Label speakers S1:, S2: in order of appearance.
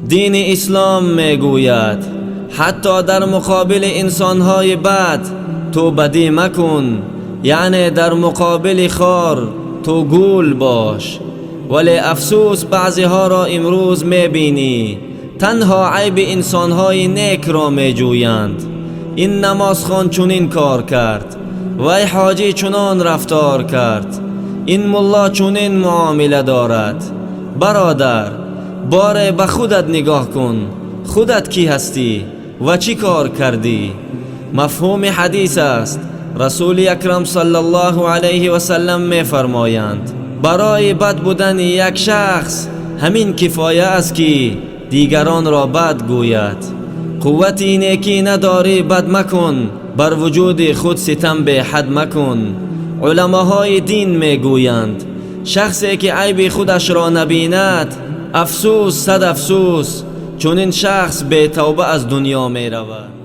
S1: Дини ислом мегӯяд, ҳатто дар муқобили инсонҳои бад ту бадӣ макун, яъне дар муқобили хор ту гул бош. Вале афсӯс, баъзеҳоро имрӯз мебинӣ, танҳо айби инсонҳои некро меҷӯянд. Ин намозхон чунин кор кард, вай ҳоҷӣ чунон рафтор кард, ин мулло чунин муомила дорад. Бародар, боре ба худат нигоҳ кун, худат кӣ ҳастӣ ва чӣ кор кардӣ? Мафҳуми ҳадис аст, Расули Акрам саллаллоҳу алайҳи васаллам мефармоянд: барои бад будани як шахс ҳамин кифоя аст, ки дигаронро бад гӯяд. Қуввати некӣ надорӣ, бад макун, бар вуҷуди худ ситам беҳад макун. Уламоҳои дин мегӯянд, шахсе ки айби худашро набинад, афсӯс, сад афсӯс, чунин шахс бетавба аз дунё меравад.